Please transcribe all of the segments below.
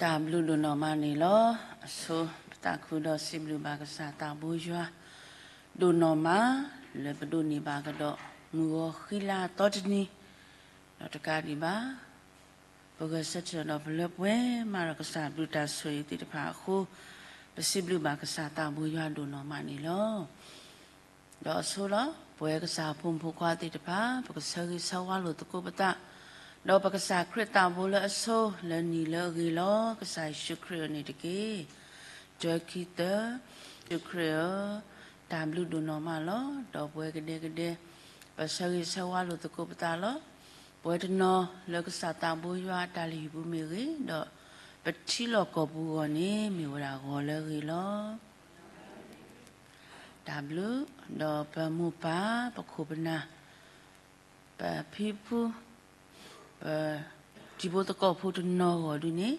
တၢ်ဘျုးဒိၣ်နီၢ်မးန့ၣ်လီၤ. အဆိ ပသးခုဒီးစံးဘျုးဘၣ်ကစၢ်သးဘိယွၤ ဒိၣ်နီၢ်မး လၢပဒိးန့ၢ်ဘၣ်ကဒီး မုၢ်ဂီၤဃံလၤသီတနံၤ, ဒီးတကးဒံးဘၣ် ပဂဲၤဆၢထၢၣ်ဒီးပလၢပှဲၤမးဒီးကစၢ်ဘျုးတၢ်ဆိၣ်ဂ့ၤသ့ၣ်တဖၣ်အဃိ, ပစံးဘျုးဘၣ်ကစၢ်သးဘိယွၤဒိၣ်နီၢ်မးန့ၣ်လီၤ. ဒီးအဆိလီၤ ပဝဲကစၢ်အဖိမုၣ်ဖိခွါသ့ၣ်တဖၣ် ပကဆၢဂ့ၤဆၢဝါလိာ်သကိးပသး, ဒီးပကစၢ်ခရံာ်သးဘိလၢအဆိ လၢနံၤလၢအဂ့ၤလီၤ. ကစၢ်ယ့ၣ်ၡူးခရံာ်အအိၣ်န့ၣ်တက့ၢ်. တၢခံသၢ, ယ့ၣ်ၡူးခရံာ်ဧၢ, တၢ်ဘျုးဒိၣ်နီၢ်မးလီၤ. ဒီးပဝဲကဒဲကဒဲ ပဆၢဂ့ၤဆၢဝါလိာ်သကိးပသးလီၤ. ပဝဲတနီၤလၢကစၢ်သးဘိယွၤအတၢ်လုၢ်ဟံၣ်ပူၤမ့ၢ်ဂ့ၤ, ဒီးပထံလီၢ်ကီၢ်ပူၤအဂီၢ်န့ၣ် မ့ၢ်ဝဲဒၣ်ဂီၤလၢအဂ့ၤလီၤ. တၢ်ဘျုး, ဒီးပမိၢ်ပၢ်, ပခိၣ်ပနၢ်, ပဖံပဖု, ပတံၤဖိသကိးဖိတနီၤဂီၢ်ဒုန့ၣ်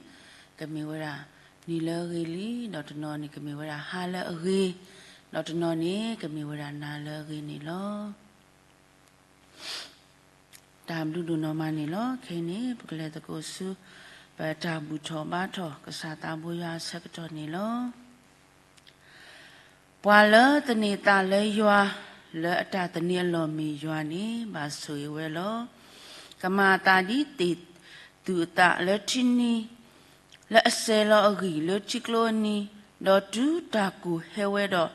ကမ့ၢ်ဝဲဒၣ်နံၤလၢအဂ့ၤလံ, ဒီးတနီၤန့ၣ်ကမ့ၢ်ဝဲဒၣ်ဟါလၢအဂ့ၤ, ဒီးတနီၤန့ၣ်ကမ့ၢ်ဝဲဒၣ်နၤလၢအဂ့ၤန့ၣ်လီၤ. တၢ်ဘျုးဒိၣ်နီၢ်မးန့ၣ်လီၤ. ခဲအံၤန့ၣ် ပကလဲၤသကိးဆူ ပတၢ်ဘူၣ်ထီၣ်ဘါထီၣ်ကစၢ်သးဘိယွၤအဆၢကတီၢ်န့ၣ်လီၤ. ပှၤလၢသန့ၤသးလၢယွၤ, လၢအတၢ်သန့ၤအလီၢ်မ့ၢ်ယွၤန့ၣ် ဘၣ်ဆိၣ်ဂ့ၤဝဲလီၤ. ကမၤအသးဒ်သ့ၣ်သူၣ်အသးလၢထံနံၤ လၢအစဲၤလီၤအဂံၢ်လၢထံကျိအနံၤ, ဒီးတုၤတၢ်ကိၢ်ဟဲဝဲဒီး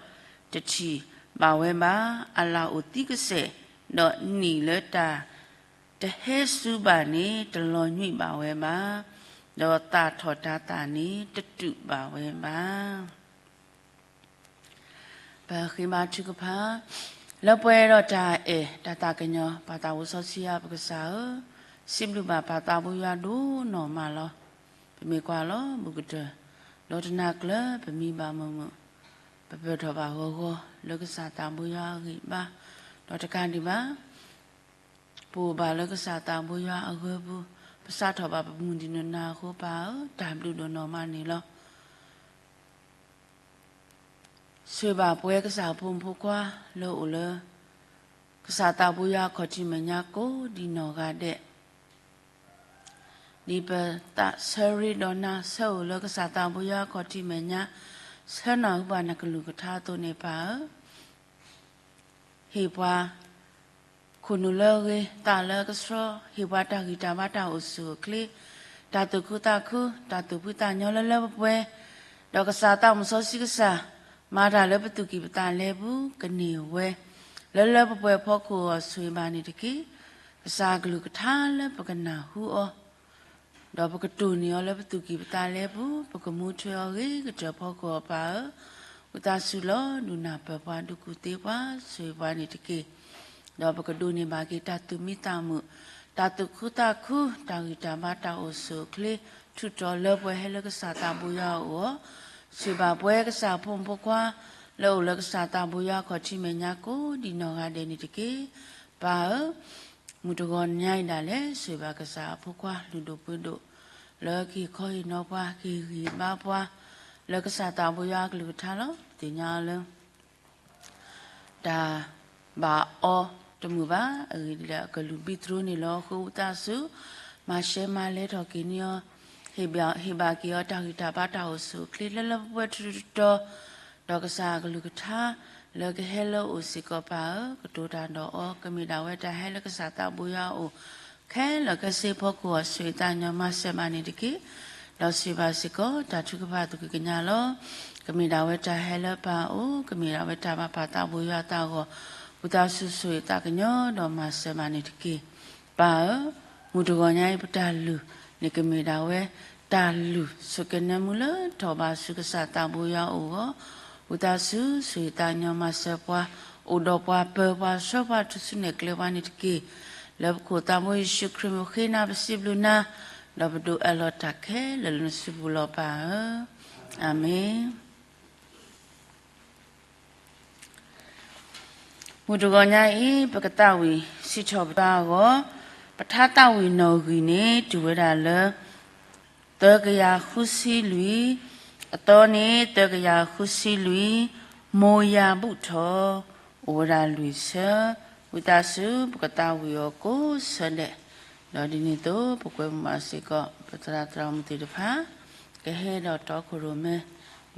တထံၣ်ဘၣ်ဝဲဘၣ်. အလၣ်အိၣ်သံကစဲာ်, ဒီးနံၣ်လၢတၢ်တဟဲစူၤဘၣ်န့ၣ် တလီၤညွံးဘၣ်ဝဲဘၣ်, ဒီးသၣ်ထီၣ်တၤသၣ်န့ၣ် တတုာ်ဘၣ်ဝဲဘၣ်. ပဃ့ဘါထုကဖၣ်, လၢပှဲၤဒီးတၢ်အဲၣ်တၢ်သးကညီၤ ပၢ်သးဝံစီဆှံယွၤပကစၢ်ဧၢ, စံးဘျုးဘၣ်ပၢ်သးဘိယွၤဒိၣ်နီၢ်မးလီၤ. ပမ့ၢ်ကွၢ်လီၤဘူးကတၢၢ် ဒီးတနၤကျၢၤ ပမံဘၣ်မုာ်မုာ်, ပပၢၢ်ထီၣ်ဘၣ်ဂီၤဂီၤ လၢကစၢ်သးဘိယွၤအဂံၢ်ဘါ, ဒီးတကးဒံးဘၣ် ပအိၣ်ဘၣ်လၢကစၢ်သးဘိယွၤအဂၢၢ်ပူၤ, ပစးထီၣ်ဘၣ်ပမုၢ်ဒံးနနၤအဃိ ပၢ်ဧၢ, တၢ်ဘျုးဒိၣ်နီၢ်မးန့ၣ်လီၤ. ဆိၣ်ဂ့ၤဘၣ်ပဝဲကစၢ်အဖိမုၣ်ဖိခွါ လၢအအိၣ်လၢ ကစၢ်သးဘိယွၤအခီၣ်ထံးမဲာ်ညါကိးဒံးနီၢ်ဂၤဒဲး, ဒ်ပသးဆၢရ့ဒီးနၤ ဆၢအိၣ်လၢကစၢ်သးဘိယွၤအခီၣ်ထံးမဲာ်ညါ, ဆၢနၢ်ဟူဘၣ်နကလုၢ်ကထါအသိးန့ၣ် ပၢ်ဧၢ, ဟ့ၣ်ပှၤ ခိၣ်နူာ်လၢအဂ့ၤ, သးလၢအကဆှီ, ဟ့ၣ်ပှၤတၢ်ဂံၢ်တၢ်ဘါ တၢ်အိၣ်ဆူၣ်အိၣ်ချ့, တၢ်သူၣ်ခုသးခု, တၢ်သူၣ်ဖှံသးညီလၢလၢပှဲၤပှဲၤ, ဒီးကစၢ်သးစီဆှံကစၢ် မၤတၢ်လၢပသူၣ်ကံၢ်ပသးလဲပူၤ ကန့ၢ်ဝဲ, လၢလၢပှဲၤပှဲၤအဖီခိၣ်အဂီၢ် ဆိၣ်ဂ့ၤဘၣ်န့ၣ်တက့ၢ်. ကစၢ်အကလုၢ်ကထါလၢပကနၢ်ဟူအီၤ ဒီးပကတိၢ်န့ၢ်အီၤလၢပသူၣ်ကံၢ်ပသးလဲပူၤ, ပကမူထွဲအီၤဂ့ၤကတၢၢ်ဖီခိၣ်အပၢ်ဧၢ, ဝံသးစူၤလီၤဒုးနၢ်ပၢၢ်ပှၤ ဒုးကူၣ်သ့ပှၤ ဆိၣ်ဂ့ၤပှၤန့ၣ်တက့ၢ်. ဒီးပကဒိးန့ၢ်ဘၣ်က့ၤတၢ်သူၣ်မံသးမုာ်, တၢ်သူၣ်ခုသးခု, တၢ်ဂံၢ်တၢ်ဘါ တၢ်အိၣ်ဆူၣ်အိၣ်ချ့, ထူးတီၤလၢပှဲၤဟဲလၢကစၢ်သးဘိယွၤအအိၣ်အီၤ, ဆိၣ်ဂ့ၤဘၣ်ပဝဲကစၢ်အဖိမုၣ်ဖိခွါ လၢအအိၣ်လၢကစၢ်သးဘိယွၤအခီၣ်ထံးမဲာ်ညါကိးဒံးနီၢ်ဂၤဒဲးန့ၣ်တက့ၢ်. ပၢ်ဧၢ မုၢ်တဂီၤညါအံၤဒၣ်လဲာ် ဆိၣ်ဂ့ၤဘၣ်ကစၢ်အဖိခွါလုၢ်ဒိၣ်ပှ့ၤဒိၣ်, လၢကဟ့ၣ်ခီဟ့ၣ်နီၤပှၤ ကဟ့ၣ်ဂံၢ်ဘါပှၤ လၢကစၢ်သးဘိယွၤအကလုၢ်ကထါလီၤ. ပသ့ၣ်ညါအီၤလၢ တၢ်ဘၣ်အီၤတမုာ်ဘၣ်, အဂ့ၢ်ဒ်လဲၣ် အကလုၢ်ဘံၣ်တြိန့ၣ်လီၤ. အဃိဝံသးစူၤ မၤရှဲမၤလဲထီၣ်က့ၤန့ၢ်အီၤ, ဟ့ၣ်ဘၣ်, ဟ့ၣ်ဘၣ်က့ၤအီၤ တၢ်ဂံၢ်တၢ်ဘါတၢ်အိၣ်ဆူၣ်အိၣ်ချ့ လၢလၢပှဲၤပှဲၤထူးထူးတီၤတီၤ, ဒီးကစၢ်အကလုၢ်ကထါ လၢကဟဲလၢအအိၣ်စ့ၢ်ကီးပၢ်ဧၢ, ကတိၤတၢ်ဒီးအီၤ, ကမ့ၢ်ဒၣ်ဝဲတၢ်ဟဲလၢကစၢ်သးဘိယွၤအအိၣ် ခဲလၢာ်ခဲဆ့အဖီခိၣ်အဂီၢ် ဆိၣ်ဂ့ၤသးညီမၤစၢၤဘၣ်န့ၣ်တက့ၢ်. ဒီးဆိၣ်ဂ့ၤဘၣ်စ့ၢ်ကီး တၢ်ထုကဖၣ်သူၣ်ကံၢ်ကညးလီၤ. ကမ့ၢ်ဒၣ်ဝဲတၢ်ဟဲလၢပၢ်အအိၣ်, ကမ့ၢ်ဒၣ်ဝဲတၢ်ဘၣ်ပၢ်သးဘိယွၤအသးအဂီၢ်, ဝံသးစူၤဆိၣ်ဂ့ၤသးကညီၤ ဒီးမၤစၢၤဘၣ်န့ၣ်တက့ၢ်. ပၢ်ဧၢ, မုၢ်တဂီၤညါအံၤ ပတၢ်လုၢ်န့ၣ် ကမ့ၢ်ဒၣ်ဝဲ တၢ်လုၢ်ဆိၣ်ကနဲမူလၢထီၣ်ဘးဆူကစၢ်သးဘိယွၤအအိၣ်အဂီၢ်, ဝံသးစူၤ ဆိၣ်ဂ့ၤသးညီမၤစၢၤပှၤ, အိၣ်ဒီးပှၤ, ပၢၤပှၤ, ဆှၢပှၤ, ထူၣ်စုနဲၣ်ကျဲပှၤန့ၣ်တက့ၢ်. လၢပခိၣ်သးဘိယ့ၣ်ၡူးခရံာ်အမံၤဃ့နၤ ပစံးဘျုးနၤ, ဒီးပဒိးအၢၣ်လီၤတၢ်ခဲလၢာ်လၢနစုပူၤလီၤပၢ်ဧၢ, အၤမ့ၣ်. မုၢ်တဂီၤညါအံၤ ပကသးဝံၣ်စံးထီၣ်ပသးအဂီၢ်, ပထါသးဝံၣ်နီၣ်ဂံၢ်န့ၣ် တုၤဝဲဒၣ်လၢ သၢကယၤဃုဆံလွံၢ်, အသီန့ၣ် သၢကယၤဃုဆံလွံၢ်, မိၢ်ယၤဘူၣ်ထီၣ်, အိၣ်ဝဲဒၣ်လွံၢ်ဆၢ, ဝံသးစူၤ ပကသးဝံၣ်အီၤကိးဆၢဒဲး, ဒီးဒ်န့ၣ်အသိး ပကွဲမုာ်ဘၣ်စ့ၢ်ကီး ပသရၣ်သရၣ်မုၣ်သ့ၣ်တဖၣ်, ကဟဲဒီးတီခိၣ်ရိၣ်မဲ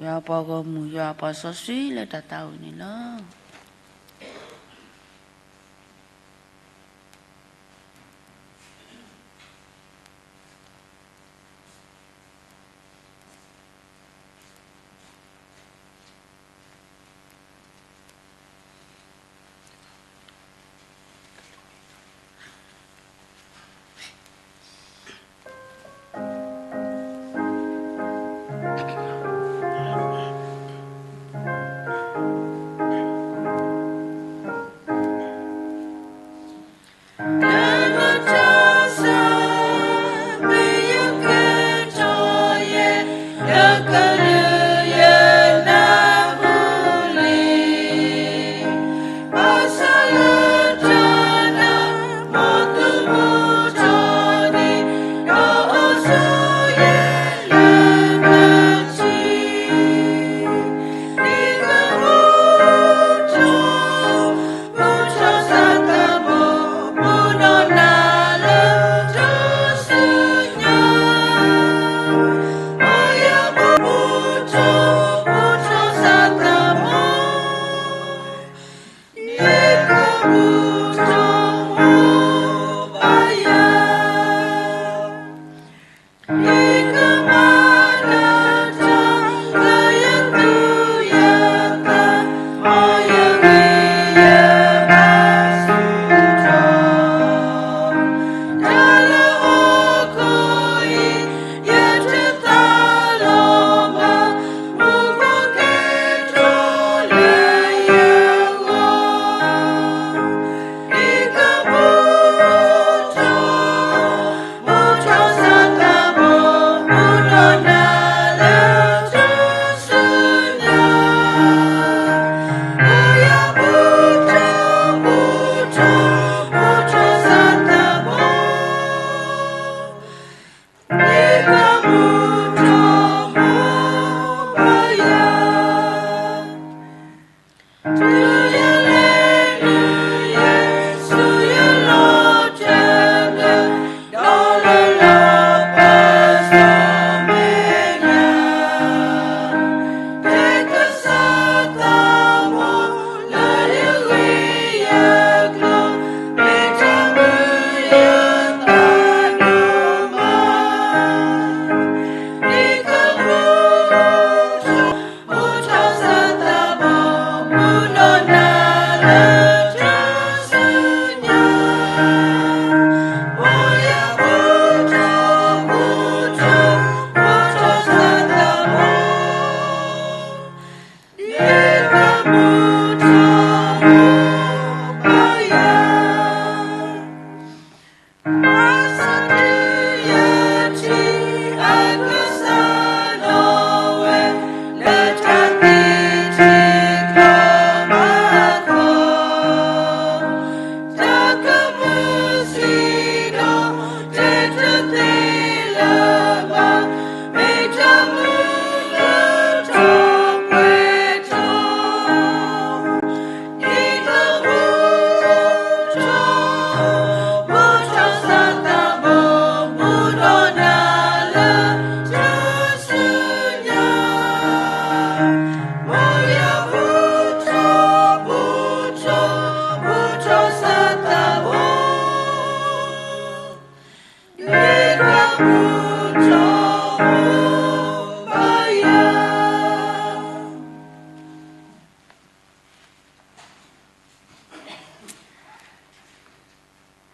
ယွၤအပှၤဂီၢ်မုၢ် ယွၤအပှၤစီဆှံလၢတၢ်သးဝံၣ်န့ၣ်လီၤ.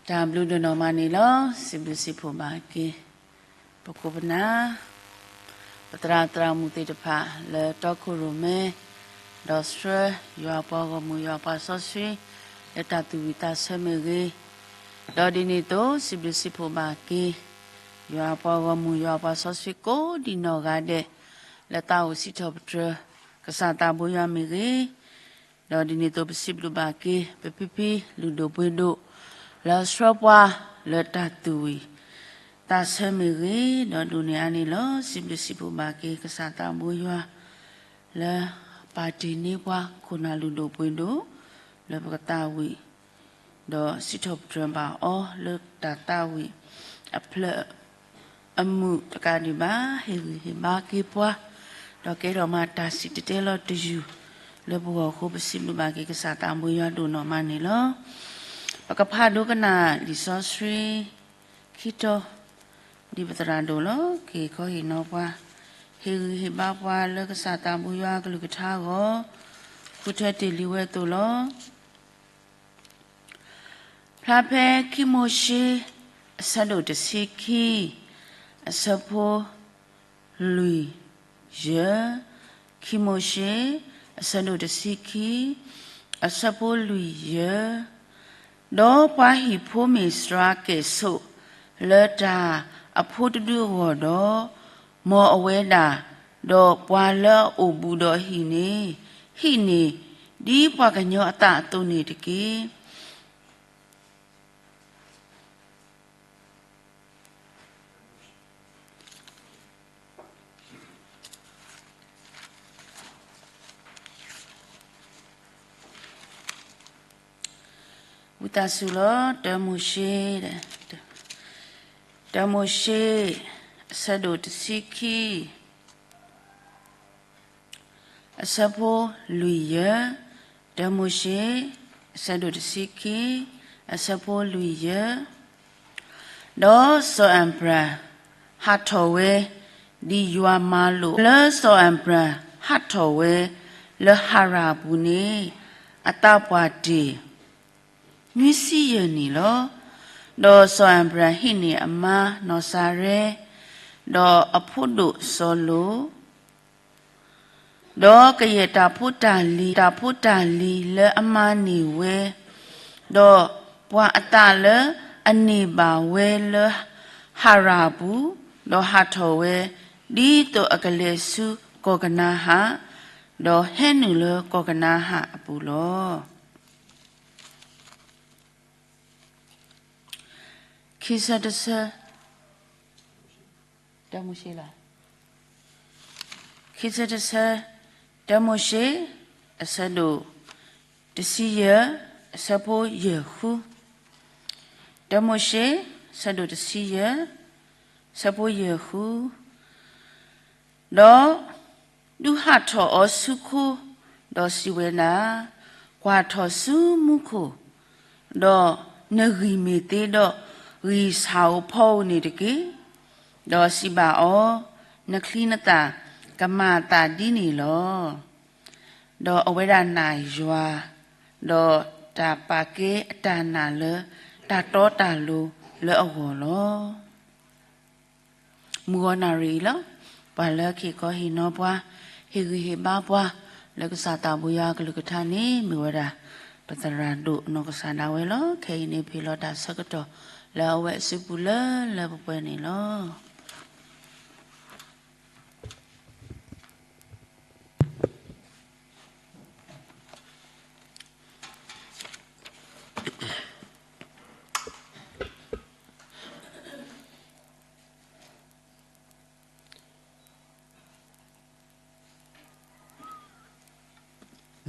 တၢ်ဘျုးဒိၣ်နီၢ်မးန့ၣ်လီၤ. စံးဘျုးစံးဖှိၣ်ဘၣ်က့ၤ ပခိၣ်ပနၢ် ပသရၣ်သရၣ်မုၣ်သ့ၣ်တဖၣ်လၢတီခိၣ်ရိၣ်မဲ ဒီးဆှၢယွၤအပှၤဂီၢ်မုၢ် ယွၤအပှၤစီဆှံ လၢတၢ်သူၣ်ဝံၣ်သးဆၢမ့ၢ်ဂ့ၤ, ဒီးဒ်န့ၣ်အသိး စံးဘျုးစံးဖှိၣ်ဘၣ်က့ၤ ယွၤအပှၤဂီၢ်မုၢ် ယွၤအပှၤစီဆှံကိးဒံးနီၢ်ဂၤဒဲး လၢသးအိၣ်စံးထီၣ်ပတြၢၤ ကစၢ်သးဘိယွၤမ့ၢ်ဂ့ၤ, ဒီးဒ်န့ၣ်အသိး ပစံးဘျုးဘၣ်က့ၤ ပဖံဖံလုၢ်ဒိၣ်ပှ့ၤဒိၣ် လၢဆှၢပှၤလၢတၢ်သူၣ်ဝံၣ်သးဆၢမ့ၢ်ဂ့ၤ, ဒီးဒိၣ်န့ၢ်အါန့ၣ်လီၤ. စံးဘျုးစံးဖှိၣ်ဘၣ်က့ၤ ကစၢ်သးဘိယွၤ လၢပာ်တ့ၢ်န့ၢ်ပှၤခိၣ်နၢ်လုၢ်ဒိၣ်ပှ့ၤဒိၣ် လၢပကသးဝံၣ် ဒီးစံးထီၣ်ပတြၢၤဘၣ်အီၤလၢတၢ်သးဝံၣ်အဖျၢၣ် အမုာ်တကးဒံးဘၣ်, ဟ့ၣ်ဂံၢ်ဟ့ၣ်ဘါက့ၤပှၤ, ဒီးကဲထီၣ်မၤတၢ်စံၣ်တဲၤတဲလီၤတယုၢ်လၢပဂီၢ်အဃိ ပစံးဘျုးဘၣ်က့ၤကစၢ်သးဘိယွၤဒိၣ်နီၢ်မးန့ၣ်လီၤ. ပကဖးဒိကနၣ်လံာ်စီဆှံ ခံတီၤ, ဒ်ပသရၣ်ဒိၣ်လီၤ က့ၤခီဟ့ၣ်နီၤပှၤ, ဟ့ၣ်ဂံၢ်ဟ့ၣ်ဘါပှၤလၢကစၢ်သးဘိယွၤအကလုၢ်ကထါအဂီၢ်, ဃုထၢတ့ၢ်လံဝဲအသိးလီၤ. ဖျါဖဲခံမိၤၡ့ အဆၢဒိၣ်တဆံခံ, အဆၢဖိလွံၢ်ယဲၢ်, ခံမိၤၡ့ အဆၢဒိၣ်တဆံခံ, အဆၢဖိလွံၢ်ယဲၢ်, ဒီးပှၤဟံၣ်ဖိမ့ၢ်စှၤကဲၣ်ဆိးလၢတၢ်အဖိတဒုအဂီၢ်ဒီး, မ်အဝဲဒၣ်, ဒီးပှၤလၢအအိၣ်ဘူးဒီးဟံၣ်န့ၣ်, ဟံၣ်န့ၣ်, ဒ်ပှၤကညီအသးအသိးန့ၣ်တက့ၢ်. ဝံသးစူၤလီၤ, တၢမိၤၡ့, တၢမိၤၡ့, အဆၢဒိၣ်တဆံခံ အဆၢဖိလွံၢ်ယဲၢ်, တၢမိၤၡ့, အဆၢဒိၣ်တဆံခံ, အဆၢဖိလွံၢ်ယဲၢ်, ဒီးစီၤအၤဘြၣ် ဟးထီၣ်ဝဲ, ဒ်ယွၤမၤလိာ်လၢစီၤအၤဘြၣ်ဟးထီၣ်ဝဲလၢဟၤရၣ်အပူၤန့ၣ်, အသးပှၢ်တ့ၢ် နွံဆံယဲၢ်နံၣ်လီၤ. ဒီးစီၤအၤဘြၣ်ဟံးန့ၢ်အမါနီၢ်စၤရဲ, ဒီးအဖိဒိၣ်စီၤလိာ်, ဒီးကယဲၢ်တၢ်ဖိတၢ်လံၤ, တၢ်ဖိတၢ်လံၤလၢအမၤန့ၢ်ဝဲ, ဒီးပှၤအသးလၢအန့ၢ်ဘၣ်ဝဲလၢဟၤရၣ်အပူၤ, ဒီးဟးထီၣ်ဝဲ, ဒ်သိးအကလဲၤဆူကီၢ်ကနၤဧၣ်, ဒီးဟဲနုာ်လၢကီၢ်ကနၤဧၣ်အပူၤလီၤ. ခံဆၢတဆၢ, တၢမိၤၡ့လီၤ. ခံဆၢတဆၢ, တၢမိၤၡ့, အဆၢဒိၣ်တဆံယဲၢ်, အဆၢဖိယဲၢ်ဃု. တၢမိၤၡ့, အဆၢဒိၣ်တဆံယဲၢ်, အဆၢဖိယဲၢ်ဃု. ဒီးဒုးဟးထီၣ်အီၤဆူခိ, ဒီးစံးဝဲဒၣ်, ကွၢ်ထီၣ်ဆူမူခိၣ်, ဒီးနဂံၢ်မ့ၢ်သ့ဒီး, ဂံၢ်ဆၣ်ဧိၤဖီဧိၤန့ၣ်တက့ၢ်. ဒီးစံးဘၣ်အီၤ, နချံနသၣ်ကမၤအသးဒ်န့ၣ်လီၤ. ဒီးအဝဲဒၣ်နာ်ယွၤ, ဒီးတၢ်ပာ်ကဲအတၢ်နာ်လၢတၢ်တီတၢ်လိၤလၢအဂီၢ်လီၤ. မုၢ်ဂီၤနၣ်ရံၣ်အံၤလီၤ. ပှၤလၢက့ၤခီဟ့ၣ်နီၤပှၤ, ဟ့ၣ်ဂံၢ်ဟ့ၣ်ဘါပှၤ, လၢကစၢ်သးဘိယွၤအကလုၢ်ကထါန့ၣ် မ့ၢ်ဝဲဒၣ် ပသရၣ်ဒိၣ်နီၢ်ကစၢ်ဒၣ်ဝဲလီၤ. ခဲအံၤန့ၣ် ဖ့ၣ်လီၤတၢ်ဆၢကတီၢ်လၢအဝဲအစုပူၤလၢလၢပှဲၤပှဲၤန့ၣ်လီၤ.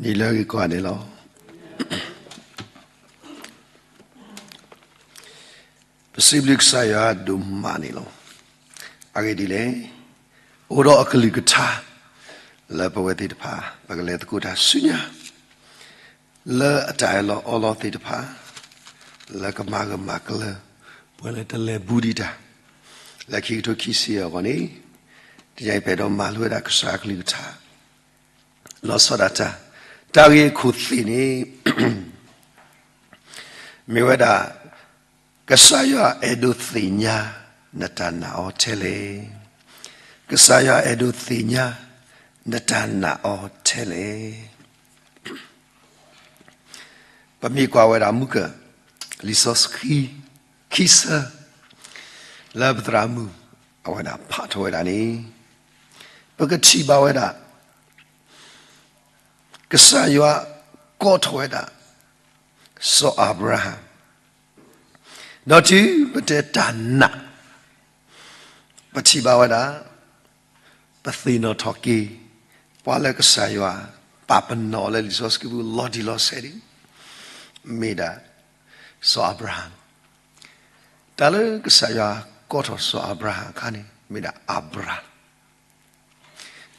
န့ၣ်လၢအဂ့ၢ်ကီးန့ၣ်လီၤ. ပစံးဘျုးကစၢ်ယွၤဒိၣ်မးန့ၣ်လီၤ. အဂ့ၢ်ဒ်လဲၣ်, အိၣ်ဒီးအကလုၢ်ကထါ လၢပဝဲသ့ၣ်တဖၣ် ပကလဲၤသကိးတၢ်ဆူညါ လၢအတၢ်အၢၣ်လီၤအီလီၤသ့ၣ်တဖၣ် လၢကမၤဂၢၢ်မၤကျၢၤ ပှၤလၢတလဲၤဘူးဒံးတၢ် လၢခံကထိခံဆံအဂီၢ်န့ၣ် တနံၤအံၤပအဲၣ်ဒိးမၤလိဝဲဒၣ်ကစၢ်အကလုၢ်ကထါ လီၤဆီဒၣ်တၢ် တၢ်ဂ့ၢ်အခိၣ်သ့ၣ်န့ၣ် မ့ၢ်ဝဲဒၣ် ကစၢ်ယွၤအဲၣ်ဒိးသ့ၣ်ညါ နတၢ်နာ်အီၤထဲလဲၣ်. ကစၢ်ယွၤအဲၣ်ဒိးသ့ၣ်ညါ နတၢ်နာ်အီၤထဲလဲၣ်. ပမ့ၢ်ကွၢ်ဝဲဒၣ်မူက လံာ်စီဆှံ ခံဆၢ လၢပသရၣ်မုၣ် အဝဲဒၣ်ဖးထီၣ်ဝဲဒၣ်န့ၣ် ပကထံၣ်ဘၣ်ဝဲဒၣ် ကစၢ်ယွၤကိးထီၣ်ဝဲဒၣ် စီၤအၤဘြၤဟၣ် ဒီးတုၤပတဲတၢ်နာ် ပထံၣ်ဘၣ်ဝဲဒၣ် ပသ့ၣ်နီၣ်ထီၣ်က့ၤ ပှၤလၢကစၢ်ယွၤ ပာ်ပနီၣ်လၢလံာ်စီဆှံပူၤလီၤတံၢ်လီၤဆဲးဒံး မ့ၢ်ဒၣ် စီၤအၤဘြၤဟၣ် တၢ်လၢကစၢ်ယွၤ ကစၢ်ယွၤကိးထီၣ်စီၤအၤဘြၤဟၣ်အခါန့ၣ် မ့ၢ်ဒၣ်အၤဘြၤ,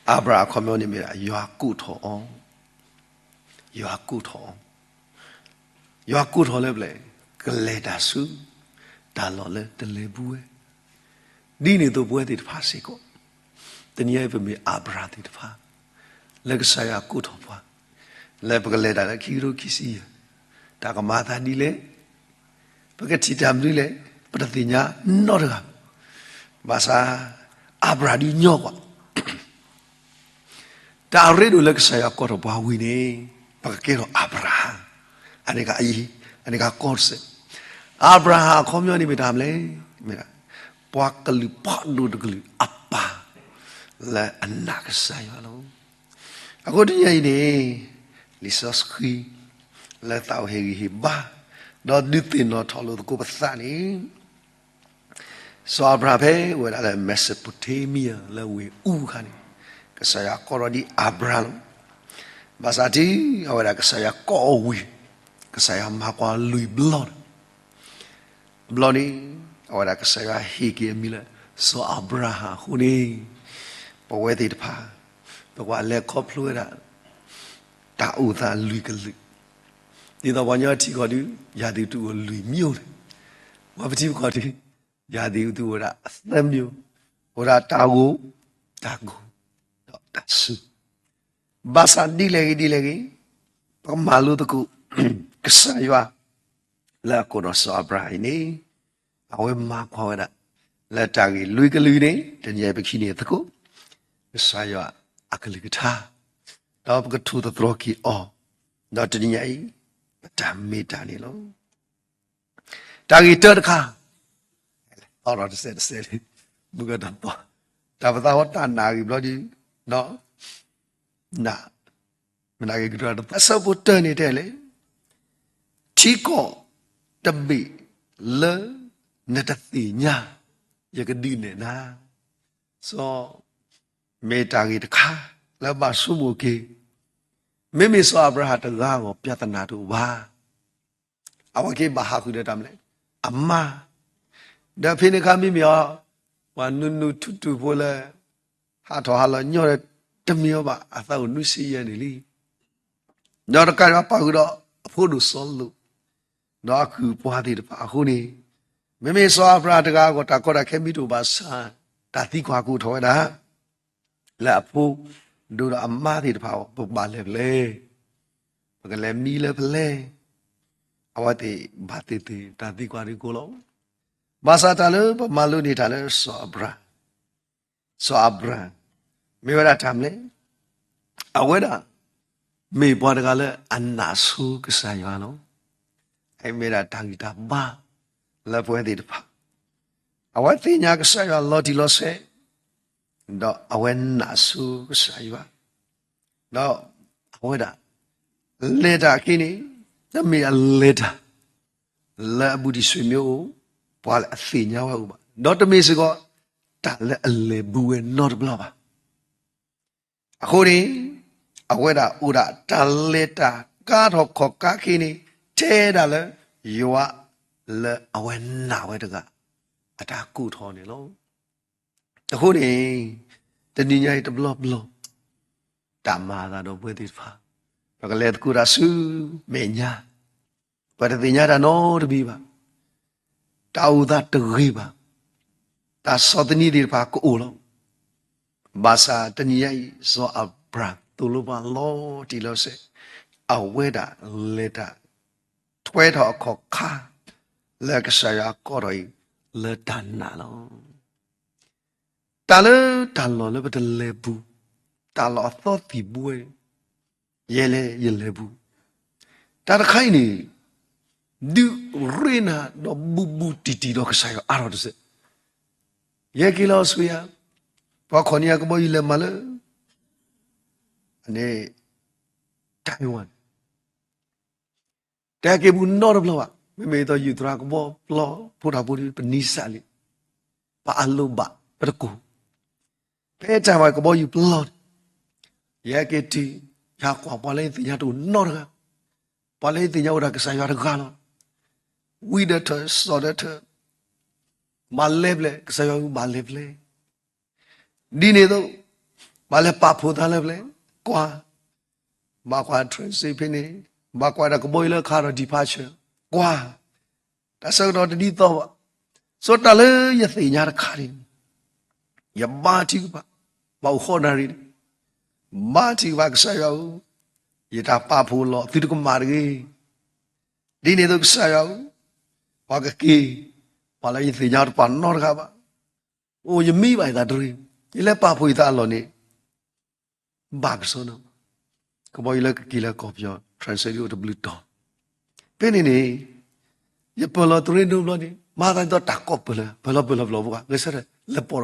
အၤဘြၤအခီပညီန့ၣ်မ့ၢ်ဒၣ် ယွၤကိးထီၣ်အီၤ, ယွၤကိးထီၣ်အီၤ, ယွၤကိးထီၣ်လၢပျဲၢ်, ကလဲၤတၢ်ဆူ တၢ်လီၢ်လၢတလဲၤဘူးဝဲ, ဒ်န့ၣ်အသိးပဝဲသ့ၣ်တဖၣ်စ့ၢ်ကီး, တနံၤအံၤပမ့ၢ်အၤဘြၤသ့ၣ်တဖၣ် လၢကစၢ်ယွၤကိးထီၣ်ပှၤ, လၢပကလဲၤတၢ်လၢခံကထိခံဆံယဲၢ်, တၢ်ကမၤအသးဒ်လဲၣ်, ပကထံၣ်တၢ်မနုၤလဲၣ်, ပတသ့ၣ်ညါနီတဂၤ, ဘၣ်ဆၣ် အၤဘြၤဒုးညီကွၢ် တၢ်အရ့ဒိၣ်လၢကစၢ်ယွၤကိးထီၣ်ပှၤဝံၤန့ၣ်, ပကကဲထီၣ်အၤဘြၤဟၣ်, အန့ၣ်ကအံၤ, အန့ၣ်ကကိးစဲး, အၤဘြၤဟၣ်အခီပညီန့ၣ်မ့ၢ်တၢ်မနုၤလဲၣ်, မ့ၢ်ဒၣ် ပှၤကလုာ်ဖးဒိၣ်တကလုာ်အပၢ် လၢအနာ်ကစၢ်ယွၤလီၤ. အဃိတနံၤအံၤန့ၣ်, လံာ်စီဆှံ လၢသးအိၣ်ဟ့ၣ်ဂံၢ်ဟ့ၣ်ဘါ, ဒီးဒုးသ့ၣ်နီၣ်ထီၣ်လိာ်သကိးပသးန့ၣ်, စီၤအၤဘြၤဟၣ်ဖဲအိၣ်ဝဲဒၣ်လၢ Mesopotamia လၢဝ့ၢ်အူခါန့ၣ်, ကစၢ်ယွၤကိးထီၣ်ဒ်အၤဘြၤလီၤ. ဘၣ်ဆၣ်ထံၣ်အဝဲဒၣ်ကစၢ်ယွၤကိးအီၤဝံၤ, ကစၢ်ယွၤမၤကွၢ်လွံၢ်ဘျီဒီး ဘျီန့ၣ်, အဝဲဒၣ်ကစၢ်ယွၤဟ့ၣ်က့ၤအမံၤလၢ စီၤအၤဘြၤဟၣ်အဃိန့ၣ်, ပဝဲသ့ၣ်တဖၣ်, ပကွၢ်လဲၤခီဖျိဝဲဒၣ် တၢ်အိၣ်သးလွံၢ်ကလုာ်, ဒ်သိးပှၤကညီထံကီၢ်ဒုး ရာသီဥတုအိၣ်လွံၢ်မျိုးန့ၣ်, ပှၤပထံပကီၢ်ဒုး ရာသီဥတုအိၣ်ဝဲဒၣ် သၢမျိုး, အိၣ်ဒၣ်တၢ်ဂိၢ်, တၢ်ဂီၤ, ဒီးတၢ်စူၤ, ဘၣ်ဆၣ်ဒ်လဲၣ်ဂ့ၤဒ်လဲၣ်ဂ့ၤ, ပကမၤလိသကိး ကစၢ်ယွၤ လၢအကိးထီၣ်စီၤအၤဘြၤဟၣ်အံၤန့ၣ်, အဝဲမၤကွၢ်ဝဲဒၣ် လၢတၢ်ဂ့ၢ်လွံၢ်ကလုာ်န့ၣ် တနံၤအံၤပကဟံးန့ၢ်သကိး ကစၢ်ယွၤအကလုၢ်ကထါ, ဒီးပကထိၣ်သတြီၤက့ၤအီၤ, ဒီးတနံၤအံၤ ပတၢ်မ့ၢ်တၢ်န့ၣ်လီၤ. တၢ်ဂ့ၢ်တၢတခါ, သီၣ်ထီၣ်တစဲးတစဲးလံ, မုၢ်ကတၢၢ်သီ, တၢ်ပသးဝဲတၢ်နာ်ဂ့ၤဘျီဒုး, န, မနၤဂ့ၤကတၢၢ်တသီ အဆၢဖိတၢန့ၣ်တဲလဲၣ်, ထံကီၢ်တဘ့ၣ်လၢနတသ့ၣ်ညါ ယကဒုးနဲၣ်နၤ, စီၤ, မ့ၢ်တၢ်ဂ့ၢ်တခါလၢဘၣ်ဆိကမိၣ်က့ၤ, မ့မ့ၢ်စီၤအၤဘြၤဟၣ်တဂၤအဂီၢ် ပြဿနာတအိၣ်ဘၣ်. အဝဲက့ၤဘၣ်ဟးဃုာ်ဒီးတၢ်မနုၤလဲၣ်, အမါ, ဒီးဖဲန့ၣ်အခါမ့မ့ၢ်အီၤ, ပှၤနူနူထူထူဖိလၢ ဟးထီၣ်ဟးလီၤညီဒီးတမ့ၢ်အီၤဘၣ် အသးအိၣ်နွံဆံယဲၢ်နံၣ်လံ. ဒီးတကးဒံးဘၣ်ပာ်ဃုာ်ဒီးအဖိဒိၣ်စီၤလိာ်, ဒီးအကုၢ်အပှၤသ့ၣ်တဖၣ်အဃိန့ၣ်, မ့မ့ၢ်စီၤအၤဘြၤဟၣ်တဂၤအဂီၢ် တၢ်ကီတၢ်ခဲမ့ၢ်တအိၣ်ဘၣ်ဆၣ်, တၢ်သံကွၢ်ကအိၣ်ထီၣ်ဝဲဒၣ် လၢအဖိဒိၣ်ဒီးအမါသ့ၣ်တဖၣ်အဂီၢ် ပကဘၣ်လဲၤဖဲလဲၣ်, ပကလဲၤမံလၢဖဲလဲၣ်, အဝဲသ့ၣ်ဘၣ်သ့ၣ်သ့ၣ်တၢ်သံကွၢ်ဒ်ကိးလီၤ. ဘၣ်ဆၣ်တၢ်လၢပမၤလိန့ၢ်တၢ်လၢစီၤအၤဘြၤဟၣ်, စီၤအၤဘြၤဟၣ် မ့ၢ်ဝဲဒၣ်တၢ်မနုၤလဲၣ်, အဝဲဒၣ် မ့ၢ်ပှၤတဂၤလၢအနာ်ဆိကစၢ်ယွၤလီၤ. အမ့ၢ်ဒၣ်တၢ်ဂံၢ်တၢ်ဘါလၢပဝဲသ့ၣ်တဖၣ်, အဝဲသ့ၣ်ညါကစၢ်ယွၤလီၤတံၢ်လီၤဆဲး, ဒီးအဝဲနာ်ဆိကစၢ်ယွၤ, ဒီးအဝဲဒၣ် လဲၤတၢ်အခံန့ၣ် တမ့ၢ်အလဲၤတၢ် လၢအဘူးတံၢ်ဆွေမျိုးအိၣ်, ပှၤလၢအသ့ၣ်ညါဝဲအိၣ်ဘၣ်, ဒီးတမ့ၢ်စ့ၢ်ကီး တၢ်လၢအလဲၤဘူးဝဲနီတဘျီဘၣ်. အဃိန့ၣ်, အဝဲဒၣ်အိၣ်ဒၣ်တၢ်လဲၤတၢ်ကါထီၣ်ခီၣ်ကါခံန့ၣ် ထဲဒၣ်လၢ ယွၤလၢအဝဲနာ်ဝဲတဂၤ အတၢ်ကိးထီၣ်န့ၣ်လီၤ. အဃိန့ၣ်, တနံၤညါအံၤတဘျီဘျီ, တၢ်မၤအသးဒီးပဝဲသ့ၣ်တဖၣ်, ပကလဲၤသကိးတၢ်ဆူမဲာ်ညါ, ပတသ့ၣ်ညါတၢ်နီတမံၤဘၣ်. တၢ်အိၣ်သးတဂ့ၤဘၣ်. တၢ်ဆီၣ်သနံးသ့ၣ်တဖၣ်ကအိၣ်လီၤ. ဘၣ်ဆၣ်တနံၤညါအံၤ စီၤအၤဘြၤဟၣ်သိၣ်လိပှၤလီၤတံၢ်လီၤဆဲး, အဝဲဒၣ်လဲၤတၢ်ထွဲထီၣ်အခီၣ်ခါ လၢကစၢ်ယွၤကိးထီၣ်အံၤ လၢတၢ်နာ်လီၤ. တၢ်လၢတၢ်လီၢ်လၢပတလဲၤဘူး, တၢ်လီၢ်အသီသံၣ်ဘိဝဲ, ယဲလဲၣ်ယလဲၤဘူး, တၢ်တခါအံၤန့ၣ် ဒုးရ့နၤဒီးဘူးဘူးတံၢ်တံၢ်ဒီးကစၢ်ယွၤအါထီၣ်တစဲး. ယဟဲက့ၤလၢအီစထြ့လယါ, ပှၤခိးန့ၢ်ယၤကဘီယူၤလဲၤမၤလၢ အန့ၣ် Taiwan တဟဲက့ၤဘူးနီတဘျီဘၣ်. မ့မ့ၢ်ဒ်သိးယုၢ်သရၣ်ကဘီပျီ ဖိတၢ်ဖိဒုး ပနံၤစၢ်လံ, ပအလိၣ်ဘၣ်ပတကိၢ်, ဖဲတၢ်ဝဲကဘီယူၤပျီန့ၣ်, ယဟဲက့ၤတုၤ ယဟးကွၢ်ပှၤလၢယသ့ၣ်ညါတအိၣ်နီတဂၤ, ပှၤလၢယသ့ၣ်ညါအိၣ်ဒၣ်ကစၢ်ယွၤတဂၤလီၤ. ဝံၤဒီးထၢၣ် စီၤဒီးထၢၣ် ဘၣ်လဲၤဖဲလဲၣ်, ကစၢ်ယွၤဧၢ ဘၣ်လဲၤဖဲလဲၣ်. ဒ်န့ၣ်အသိး ဘၣ်လဲၤပာ်ဖှိၣ်သးလၢဖဲလဲၣ်, ကွၢ်, ဘၣ်ကွၢ် translate ဖဲန့ၣ်, ဘၣ်ကွၢ်တၢ်ကဘီယူၤလၢခါဒီး departure, ကွၢ်, တၢ်ဆၢကတီၢ်တဒ်သိးဘၣ်. စီၤတၢ်လၢယသ့ၣ်ညါတခါန့ၣ် ယဘါထုကဖၣ်, ဘၣ်အိၣ်ဃိးနၣ်ရံၣ်န့ၣ်, ဘါထုကဖၣ်ကစၢ်ယွၤဧၢ, ယတၢ်ပာ်ဖှိၣ်လီၤ သုတကမၣ်တဂ့ၤ. ဒ်န့ၣ်အသိးကစၢ်ယွၤဧၢ, ပှၤကက့ၤ, ပှၤလၢယသ့ၣ်ညါတပှၤနီတဂၤဘၣ်. အိၣ်ယမံဘၣ်ယသးတရံး, ယလဲၤပာ်ဖှိၣ်ယသးအလီၢ်န့ၣ် ဘၣ်ကစီဒီ, ကဘီယူၤလၢကက့ၤလၢကီၢ်ပယီၤ translate အိၣ်တဘျုးတီၤ. ဖဲန့ၣ်န့ၣ် ယပၢၢ်လီၤတရံးဒိဘျီန့ၣ် မၤသးဒ်သိးတၢ်ကီၢ်ပၢၢ်လၢ ပၢၢ်လီၤပၢၢ်လီၤပျီပူၤ ဂဲၤဆၢထၢၣ် လဲၤပိာ်ထီၣ်